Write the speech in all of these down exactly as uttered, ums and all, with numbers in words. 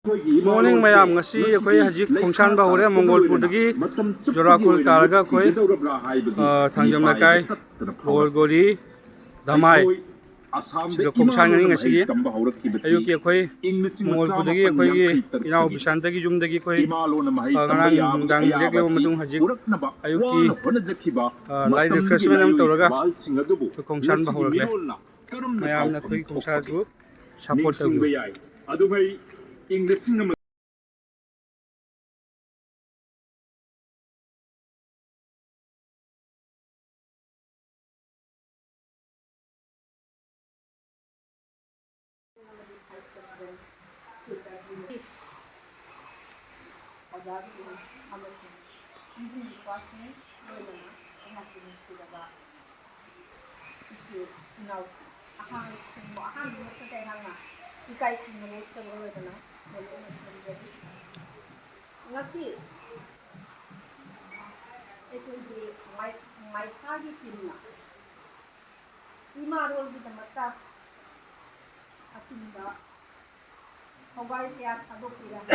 Morning ꯃꯌꯥꯝ, ꯉꯁꯤ ꯑꯩꯈꯣꯏ ꯍꯧꯖꯤꯛ ꯈꯣꯡꯁꯥꯟꯕ ꯍꯧꯔꯦ꯫ ꯃꯪꯒꯣꯜꯄꯨꯔꯗꯒꯤ ꯖꯣꯔꯥꯈꯣꯜ ꯀꯥꯔꯒ ꯑꯩꯈꯣꯏ, ꯑ, ꯊꯥꯡꯖꯝ ꯂꯩꯀꯥꯏ, ꯒꯣꯜꯒꯣꯔꯤ, ꯙꯃꯥꯏ, ꯁꯤꯗ ꯈꯣꯡꯁꯥꯟꯒꯅꯤ ꯉꯁꯤꯒꯤ꯫ ꯑꯌꯨꯛꯀꯤ ꯑꯩꯈꯣꯏ ꯃꯪꯒꯣꯜꯄꯨꯔꯗꯒꯤ ꯑꯩꯈꯣꯏꯒꯤ ꯏꯅꯥꯎ ꯕꯤꯁꯥꯟꯇꯒꯤ ꯌꯨꯝꯗꯒꯤ ꯑꯩꯈꯣꯏ, ꯑ, ꯉꯔꯥꯡ ꯅꯨꯡꯗꯥꯡ ꯂꯦꯛꯂꯕ ꯃꯇꯨꯡ ꯍꯧꯖꯤꯛ ꯑꯌꯨꯛꯀꯤ, ꯑ, light refreshment ꯑꯃ ꯇꯧꯔꯒ ꯑꯩꯈꯣꯏ ꯈꯣꯡꯁꯥꯟꯕ ꯍꯧꯔꯛꯂꯦ꯫ ꯃꯌꯥꯝꯅ ꯑꯩꯈꯣꯏꯒꯤ ꯈꯣꯡꯁꯥꯟꯁꯨ support ꯇꯧꯕꯤꯌꯨ꯫ ꯑꯣꯖꯥꯁꯤꯡ ꯑꯃꯁꯨꯡ ꯏꯕꯨꯡ ꯏꯄ꯭ꯋꯥꯁꯤꯡ, ꯂꯣꯏꯅꯅ ꯑꯩꯍꯥꯛꯀꯤ ꯅꯨꯡꯁꯤꯔꯕ ꯏꯆꯤꯜ ꯏꯅꯥꯎꯁꯤꯡ, ꯑꯍꯥꯟꯕ, ꯑꯍꯥꯟꯕꯃꯛꯇꯗ ꯑꯩꯍꯥꯛꯅ ꯏꯀꯥꯏ ꯈꯨꯝꯅꯕ ꯎꯠꯆꯕ ꯑꯣꯏꯗꯅ ꯃꯌꯦꯛꯅ ꯊꯝꯖꯔꯤ꯫ ꯉꯁꯤ ꯑꯩꯈꯣꯏꯒꯤ ꯃꯥꯏ-, ꯃꯥꯏꯐꯥꯒꯤ ꯇꯤꯝꯅ ꯏꯃꯥ ꯂꯣꯟꯒꯤꯗꯃꯛꯇ ꯑꯁꯤꯒꯨꯝꯕ ꯊꯧꯒꯥꯏ ꯀꯌꯥ ꯊꯥꯗꯣꯛꯄꯤꯔꯝꯕ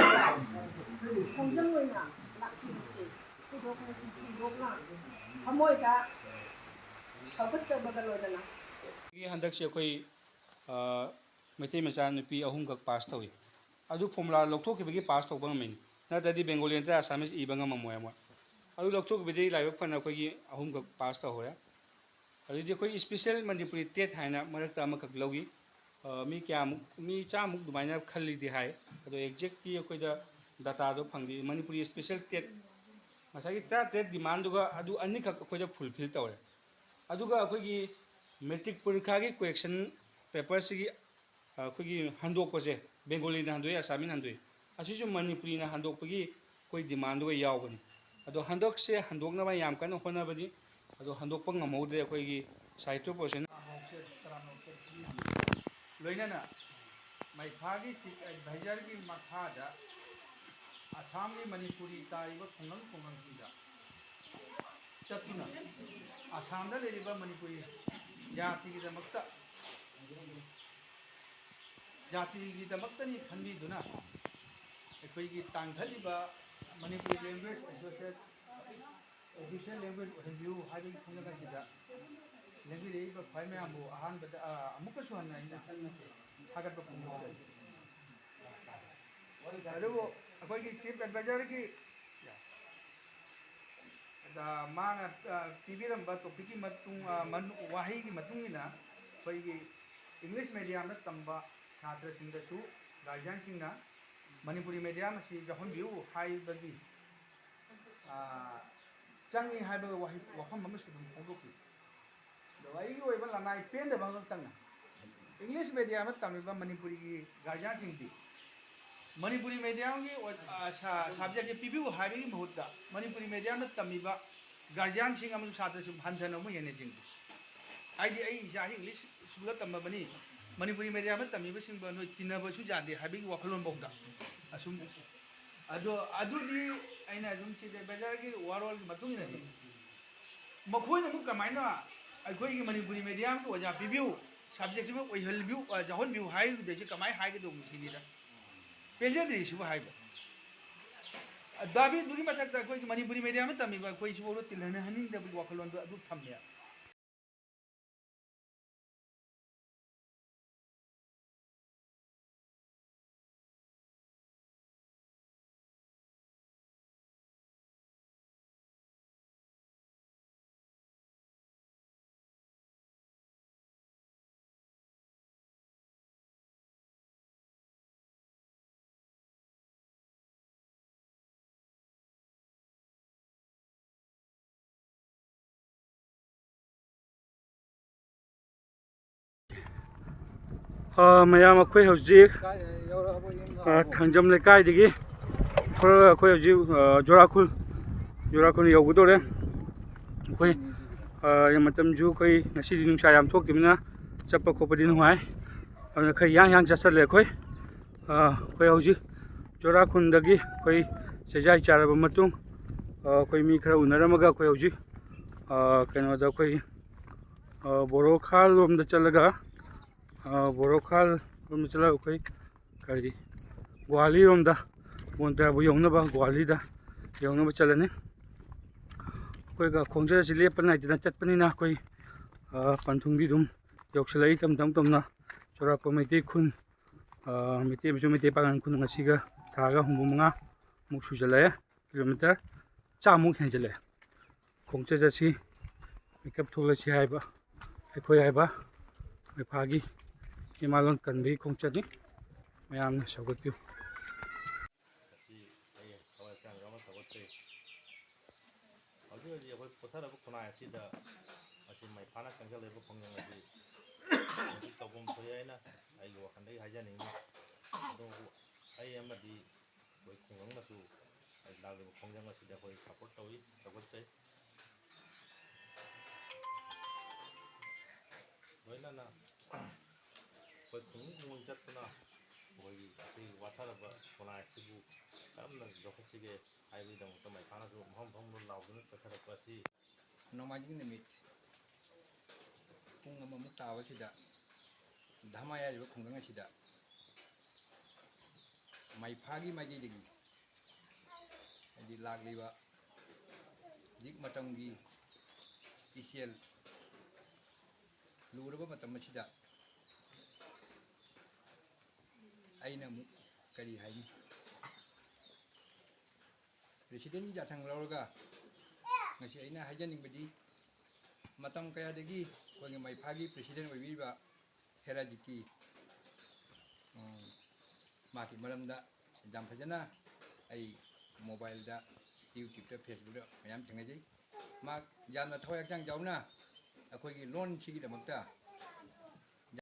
ꯈꯣꯡꯖꯪ ꯑꯣꯏꯅ ꯂꯥꯛꯄꯤꯕꯁꯤ ꯊꯣꯏꯗꯣꯛꯅ ꯊꯣꯏꯗꯣꯛꯅ ꯊꯃꯣꯏꯗ ꯊꯧꯒꯠꯆꯕꯒ ꯂꯣꯏꯅꯅ꯫ ꯍꯟꯗꯛꯁꯦ ꯑꯩꯈꯣꯏ, ꯑ, ꯃꯩꯇꯩ ꯃꯆꯥ ꯅꯨꯄꯤ ꯑꯍꯨꯝꯈꯛ ꯄꯥꯁ ꯇꯧꯏ꯫ ꯑꯗꯨ ꯐꯣꯔꯃꯨꯂꯥ ꯂꯧꯊꯣꯛꯈꯤꯕꯒꯤ ꯄꯥꯁ ꯇꯧꯕ ꯉꯝꯃꯤꯅꯤ, ꯅꯠꯇ꯭ꯔꯗꯤ ꯕꯦꯡꯒꯣꯂꯤ ꯅꯠꯇ꯭ꯔ ꯑꯁꯥꯃꯤꯁ ꯏꯕ ꯉꯝꯃꯝꯃꯣꯏ ꯑꯃꯣꯏ꯫ ꯑꯗꯨ ꯂꯧꯊꯣꯛꯈꯤꯕꯗꯒꯤ ꯂꯥꯏꯕꯛ ꯐꯅ ꯑꯩꯈꯣꯏꯒꯤ ꯑꯍꯨꯝꯈꯛ ꯄꯥꯁ ꯇꯧꯍꯧꯔꯦ꯫ ꯑꯗꯨꯗꯤ ꯑꯩꯈꯣꯏ special ꯃꯅꯤꯄꯨꯔꯤ ꯇꯦꯠ ꯍꯥꯏꯅ ꯃꯔꯛꯇ ꯑꯃꯈꯛ ꯂꯧꯏ꯫ ꯑ, ꯃꯤ ꯀꯌꯥꯃꯨꯛ, ꯃꯤ ꯆꯥꯝꯃꯨꯛ ꯑꯗꯨꯃꯥꯏꯅ ꯈꯜꯂꯤꯗꯤ ꯍꯥꯏ, ꯑꯗꯣ exactꯤ ꯑꯩꯈꯣꯏꯗ dataꯗꯣ ꯐꯪꯗꯦ꯫ ꯃꯅꯤꯄꯨꯔꯤ special ꯇꯦꯠ ꯉꯁꯥꯏꯒꯤ ꯇꯔꯥꯇꯔꯦꯠ demandꯗꯨꯒ ꯑꯗꯨ ꯑꯅꯤꯈꯛ ꯑꯩꯈꯣꯏꯗ fulfill ꯇꯧꯔꯦ꯫ ꯑꯗꯨꯒ ꯑꯩꯈꯣꯏꯒꯤ matric ꯄꯔꯤꯈꯥꯒꯤ question paperꯁꯤꯒꯤ ꯑꯩꯈꯣꯏꯒꯤ ꯍꯟꯗꯣꯛꯄꯁꯦ ꯕꯦꯡꯒꯣꯂꯤꯅ ꯍꯟꯗꯣꯛꯏ, ꯑꯁꯥꯃꯤꯅ ꯍꯟꯗꯣꯛꯏ꯫ ꯑꯁꯤꯁꯨ ꯃꯅꯤꯄꯨꯔꯤꯅ ꯍꯟꯗꯣꯛꯄꯒꯤ ꯑꯩꯈꯣꯏ demandꯗꯨꯒ ꯌꯥꯎꯕꯅꯤ꯫ ꯑꯗꯣ ꯍꯟꯗꯛꯁꯦ ꯍꯟꯗꯣꯛꯅꯕ ꯌꯥꯝ ꯀꯟꯅ ꯍꯣꯠꯅꯕꯅꯤ, ꯑꯗꯣ ꯍꯟꯗꯣꯛꯄ ꯉꯝꯍꯧꯗ꯭ꯔꯦ ꯑꯩꯈꯣꯏꯒꯤ ꯁꯥꯍꯤꯇ꯭ꯌ ꯄꯔꯤꯁꯠꯅ꯫ ꯂꯣꯏꯅꯅ ꯃꯩꯐꯥꯒꯤ chief advisorꯒꯤ ꯃꯈꯥꯗ ꯑꯁꯥꯝꯒꯤ ꯃꯅꯤꯄꯨꯔꯤ ꯇꯥꯔꯤꯕ ꯈꯨꯡꯒꯪ ꯈꯨꯡꯒꯪꯁꯤꯡꯗ ꯆꯠꯇꯨꯅ ꯑꯁꯥꯝꯗ ꯂꯩꯔꯤꯕ ꯃꯅꯤꯄꯨꯔꯤ ꯖꯥꯇꯤꯒꯤꯗꯃꯛꯇ, ꯖꯥꯇꯤꯒꯤꯗꯃꯛꯇꯅꯤ ꯈꯟꯕꯤꯗꯨꯅ ꯑꯩꯈꯣꯏꯒꯤ ꯇꯥꯡꯈꯠꯂꯤꯕ Manipuri language associate official language ꯑꯣꯏꯍꯟꯕꯤꯌꯨ ꯍꯥꯏꯕꯒꯤ ꯈꯣꯡꯖꯪ ꯑꯁꯤꯗ ꯂꯦꯡꯕꯤꯔꯛꯏꯕ ꯈ꯭ꯋꯥꯏ ꯃꯌꯥꯝꯕꯨ ꯑꯍꯥꯟꯕꯗ, ꯑ, ꯑꯃꯨꯛꯀꯁꯨ ꯍꯟꯅ ꯑꯩꯅ ꯊꯥꯒꯠꯄ ꯐꯣꯡꯗꯣꯛꯆꯔꯤ꯫ ꯑꯗꯨꯕꯨ ꯑꯩꯈꯣꯏꯒꯤ chief advisorꯒꯤ, ꯑ, ꯃꯥꯅ, ꯑ, ꯄꯤꯕꯤꯔꯝꯕ topicꯀꯤ ꯃꯇꯨꯡ, ꯑ, ꯃꯅꯨ-, ꯋꯥꯍꯩꯒꯤ ꯃꯇꯨꯡ ꯏꯟꯅ ꯑꯩꯈꯣꯏꯒꯤ English mediumꯗ ꯇꯝꯕ ꯁꯥꯇ꯭ꯔꯁꯤꯡꯗꯁꯨ guardianꯁꯤꯡꯅ ꯃꯅꯤꯄꯨꯔꯤ medium ꯑꯁꯤ ꯌꯥꯎꯍꯟꯕꯤꯌꯨ ꯍꯥꯏꯕꯒꯤ, ꯑ, ꯆꯪꯉꯤ ꯍꯥꯏꯕ ꯋꯥꯍꯩ, ꯋꯥꯐꯝ ꯑꯃꯁꯨ ꯑꯗꯨꯝ ꯐꯣꯡꯗꯣꯛꯈꯤ꯫ ꯑꯗꯣ ꯑꯩꯒꯤ ꯑꯣꯏꯕ ꯂꯅꯥꯏ ꯄꯦꯟꯗꯕ ꯑꯃꯈꯛꯇꯪꯅ, English mediumꯗ ꯇꯝꯃꯤꯕ ꯃꯅꯤꯄꯨꯔꯤꯒꯤ guardianꯁꯤꯡꯗꯤ ꯃꯅꯤꯄꯨꯔꯤ mediumꯒꯤ ꯑꯣꯏ-, ꯑ, ꯁ-, subjectꯁꯦ ꯄꯤꯕꯤꯌꯨ ꯍꯥꯏꯕꯒꯤ ꯃꯍꯨꯠꯇ ꯃꯅꯤꯄꯨꯔꯤ mediumꯗ ꯇꯝꯃꯤꯕ guardianꯁꯤꯡ ꯑꯃꯁꯨꯡ ꯁꯥꯇ꯭ꯔꯁꯤꯡ ꯍꯟꯊꯅ ꯑꯃꯨꯛ ꯌꯦꯡꯅꯩ꯫ ꯍꯥꯏꯗꯤ ꯑꯩ ꯏꯆꯥꯁꯤ English schoolꯗ ꯇꯝꯃꯕꯅꯤ, ꯃꯅꯤꯄꯨꯔꯤ mediumꯗ ꯇꯝꯃꯤꯕꯁꯤꯡꯕꯨ ꯅꯣꯏ ꯇꯤꯟꯅꯕꯁꯨ ꯌꯥꯗꯦ ꯍꯥꯏꯕꯒꯤ ꯋꯥꯈꯜꯂꯣꯟꯐꯥꯎꯗ ꯑꯁꯨꯝ, ꯑꯗꯣ ꯑꯗꯨꯗꯤ ꯑꯩꯅ ꯑꯗꯨꯝ chief advisorꯒꯤ ꯋꯥꯔꯣꯜꯒꯤ ꯃꯇꯨꯡ ꯏꯟꯅꯗꯤ ꯃꯈꯣꯏꯅ ꯑꯃꯨꯛ ꯀꯃꯥꯏꯅ ꯑꯩꯈꯣꯏꯒꯤ ꯃꯅꯤꯄꯨꯔꯤ mediumꯒꯤ ꯑꯣꯖꯥ ꯄꯤꯕꯤꯌꯨ, subjectꯁꯤꯃ ꯑꯣꯏꯍꯟꯕꯤꯌꯨ, ꯑ, ꯌꯥꯎꯍꯟꯕꯤꯌꯨ ꯍꯥꯏꯔꯨꯕꯗꯩꯁꯤ ꯀꯃꯥꯏꯅ ꯍꯥꯏꯒꯗꯧꯕꯅꯣ ꯁꯤꯅꯤꯗ꯫ ꯄꯦꯟꯖꯗ꯭ꯔꯤ ꯁꯤꯕꯨ ꯍꯥꯏꯕ꯫ ꯑꯗꯨꯒꯤ ꯃꯊꯛꯇ ꯑꯩꯈꯣꯏꯒꯤ ꯃꯅꯤꯄꯨꯔꯤ mediumꯗ ꯇꯝꯃꯤꯕ ꯑꯩꯈꯣꯏ ꯁꯤꯐꯥꯎꯗ ꯇꯤꯜꯍꯟꯍꯟꯅꯤꯡꯗꯕꯒꯤ ꯋꯥꯈꯜꯂꯣꯟꯗꯣ ꯑꯗꯨ ꯊꯝꯃꯦ꯫ ꯑ, ꯃꯌꯥꯝ, ꯑꯩꯈꯣꯏ ꯍꯧꯖꯤꯛ, ꯑ, ꯊꯥꯡꯖꯝ ꯂꯩꯀꯥꯏꯗꯒꯤ ꯊꯣꯛꯂꯒ ꯑꯩꯈꯣꯏ ꯍꯧꯖꯤꯛ, ꯑ, ꯖꯣꯔꯥꯈꯨꯜ, ꯖꯣꯔꯥꯈꯨꯜ ꯌꯧꯒꯗꯧꯔꯦ꯫ ꯑꯩꯈꯣꯏ, ꯑ, ꯃꯇꯝꯁꯨ ꯑꯩꯈꯣꯏ ꯉꯁꯤꯗꯤ ꯅꯨꯡꯁꯥ ꯌꯥꯝ ꯊꯣꯛꯇꯕꯅꯤꯅ ꯆꯠꯄ ꯈꯣꯠꯄꯗꯤ ꯅꯨꯡꯉꯥꯏ꯫ ꯑꯗꯨꯅ ꯈꯔ ꯌꯥꯡ ꯌꯥꯡ ꯆꯠꯁꯜꯂꯦ ꯑꯩꯈꯣꯏ꯫ ꯑ, ꯑꯩꯈꯣꯏ ꯍꯧꯖꯤꯛ ꯖꯣꯔꯥꯈꯨꯜꯗꯒꯤ ꯑꯩꯈꯣꯏ ꯆꯩꯖꯥꯏ ꯆꯥꯔꯕ ꯃꯇꯨꯡ, ꯑ, ꯑꯩꯈꯣꯏ ꯃꯤ ꯈꯔ ꯎꯅꯔꯝꯃꯒ ꯑꯩꯈꯣꯏ ꯍꯧꯖꯤꯛ, ꯑ, ꯀꯩꯅꯣꯗ ꯑꯩꯈꯣꯏ, ꯑ, ꯕꯣꯔꯣꯈꯥꯜ ꯂꯣꯝꯗ ꯆꯠꯂꯒ, ꯑ, ꯕꯣꯔꯣꯈꯥꯜ ꯂꯣꯝꯗ ꯆꯠꯂꯒ ꯑꯩꯈꯣꯏ ꯀꯔꯤ, ꯒꯨꯍꯥꯂꯤ ꯂꯣꯝꯗ ꯃꯣꯟꯇ꯭ꯔꯥꯕꯨ ꯌꯧꯅꯕ, ꯒꯨꯋꯥꯍꯥꯇꯤꯗ ꯌꯧꯅꯕ ꯆꯠꯂꯅꯤ꯫ ꯑꯩꯈꯣꯏꯒ ꯈꯣꯡꯆꯠ ꯑꯁꯤ ꯂꯦꯞꯄ ꯅꯥꯏꯗꯅ ꯆꯠꯄꯅꯤꯅ ꯑꯩꯈꯣꯏ, ꯑ, ꯄꯟꯊꯨꯡꯗꯤ ꯑꯗꯨꯝ ꯌꯧꯁꯤꯜꯂꯛꯏ ꯇꯞ ꯇꯞ ꯇꯞꯅ꯫ ꯆꯨꯔꯥꯀꯣꯔꯣꯟ ꯃꯩꯇꯩ ꯈꯨꯟ, ꯑ, ꯃꯩꯇꯩ ꯑꯃꯁꯨꯡ ꯃꯩꯇꯩ ꯄꯥꯉꯜ ꯈꯨꯟ ꯉꯁꯤꯒ ꯊꯥꯔꯒ ꯍꯨꯝꯐꯨ ꯃꯉꯥꯃꯨꯛ ꯁꯨꯖꯜꯂꯛꯑꯦ꯫ ꯀꯤꯂꯣꯃꯤꯇꯔ ꯆꯥꯝꯃꯨꯛ ꯍꯦꯟꯖꯜꯂꯛꯑꯦ꯫ ꯈꯣꯡꯆꯠ ꯑꯁꯤ ꯃꯤꯀꯞ ꯊꯣꯛꯂꯁꯤ ꯍꯥꯏꯕ, ꯑꯩꯈꯣꯏ ꯍꯥꯏꯕ ꯃꯩꯐꯥꯒꯤ ꯏꯃꯥ ꯂꯣꯟ ꯀꯟꯕꯒꯤ ꯈꯣꯡꯆꯠꯅꯤ꯫ ꯃꯌꯥꯝꯅ ꯁꯧꯒꯠꯄꯤꯌꯨ꯫ ꯉꯁꯤ ꯑꯩ ꯊꯋꯥꯏ ꯍꯛꯆꯥꯡ ꯌꯥꯎꯅ ꯁꯧꯒꯠꯆꯩ꯫ ꯍꯧꯖꯤꯛ ꯍꯧꯖꯤꯛ ꯑꯩꯈꯣꯏ ꯄꯣꯊꯔꯕ ꯈꯨꯟꯅꯥꯏ ꯑꯁꯤꯗ ꯉꯁꯤ ꯃꯩꯐꯥꯅ ꯆꯪꯁꯤꯜꯂꯛꯂꯤꯕ ꯈꯣꯡꯖꯪ ꯑꯁꯤ ꯍꯧꯖꯤꯛ ꯇꯧꯐꯝ ꯊꯣꯛꯏ ꯍꯥꯏꯅ ꯑꯩꯒꯤ ꯋꯥꯈꯜꯗꯒꯤ ꯍꯥꯏꯖꯅꯤꯡꯏ꯫ ꯑꯗꯨꯕꯨ ꯑꯩ ꯑꯃꯗꯤ ꯑꯩꯈꯣꯏ ꯈꯨꯡꯒꯪꯅꯁꯨ ꯂꯥꯛꯂꯤꯕ ꯈꯣꯡꯖꯪ ꯑꯁꯤꯗ ꯑꯩꯈꯣꯏ ꯁꯄꯣꯔꯠ ꯇꯧꯏ, ꯁꯧꯒꯠꯆꯩ꯫ ꯂꯣꯏꯅꯅ ꯑꯩꯈꯣꯏ ꯈꯨꯡꯒꯪ ꯈꯨꯡꯒꯪ ꯆꯠꯇꯨꯅ ꯑꯩꯈꯣꯏꯒꯤ ꯑꯁꯤꯒꯤ ꯋꯥꯊꯔꯕ ꯈꯨꯟꯅꯥꯏ ꯑꯁꯤꯕꯨ ꯀꯔꯝꯅ ꯌꯣꯛꯈꯠꯁꯤꯒꯦ ꯍꯥꯏꯕꯒꯤꯗꯃꯛꯇ ꯃꯩꯐꯥꯅꯁꯨ ꯃꯐꯝ ꯃꯐꯝꯗ ꯂꯥꯎꯗꯨꯅ ꯆꯠꯊꯔꯛꯄ ꯑꯁꯤ ꯅꯣꯡꯃꯥꯏꯖꯤꯡ ꯅꯨꯃꯤꯠ ꯄꯨꯡ ꯑꯃꯃꯨꯛ ꯇꯥꯕꯁꯤꯗ ꯙꯃꯥꯏ ꯍꯥꯏꯔꯤꯕ ꯈꯨꯡꯒꯪ ꯑꯁꯤꯗ ꯃꯩꯐꯥꯒꯤ ꯃꯥꯏꯀꯩꯗꯒꯤ, ꯍꯥꯏꯗꯤ ꯂꯥꯛꯂꯤꯕ ꯍꯧꯖꯤꯛ ꯃꯇꯝꯒꯤ ꯏꯆꯦꯜ ꯂꯨꯔꯕ ꯃꯇꯝ ꯑꯁꯤꯗ ꯑꯩꯅ ꯑꯃꯨꯛ ꯀꯔꯤ ꯍꯥꯏꯅꯤ? ꯄ꯭ꯔꯦꯁꯤꯗꯦꯟꯒꯤ ꯌꯥꯊꯪ ꯂꯧꯔꯒ ꯉꯁꯤ ꯑꯩꯅ ꯍꯥꯏꯖꯅꯤꯡꯕꯗꯤ, ꯃꯇꯝ ꯀꯌꯥꯗꯒꯤ ꯑꯩꯈꯣꯏꯒꯤ ꯃꯩꯐꯥꯒꯤ ꯄ꯭ꯔꯦꯁꯤꯗꯦꯟ ꯑꯣꯏꯕꯤꯔꯤꯕ ꯍꯦꯔꯥꯖꯤꯠꯀꯤ, ꯎꯝ, ꯃꯍꯥꯛꯀꯤ ꯃꯔꯝꯗ ꯌꯥꯝ ꯐꯖꯅ ꯑꯩ ꯃꯣꯕꯥꯏꯜꯗ, ꯌꯨꯇ꯭ꯌꯨꯕꯇ, ꯐꯦꯁꯕꯨꯛꯇ ꯃꯌꯥꯝ ꯊꯦꯡꯅꯖꯩ꯫ ꯃꯍꯥꯛ ꯌꯥꯝꯅ ꯊꯋꯥꯏ ꯍꯛꯆꯥꯡ ꯌꯥꯎꯅ ꯑꯩꯈꯣꯏꯒꯤ ꯂꯣꯟꯁꯤꯒꯤꯗꯃꯛꯇ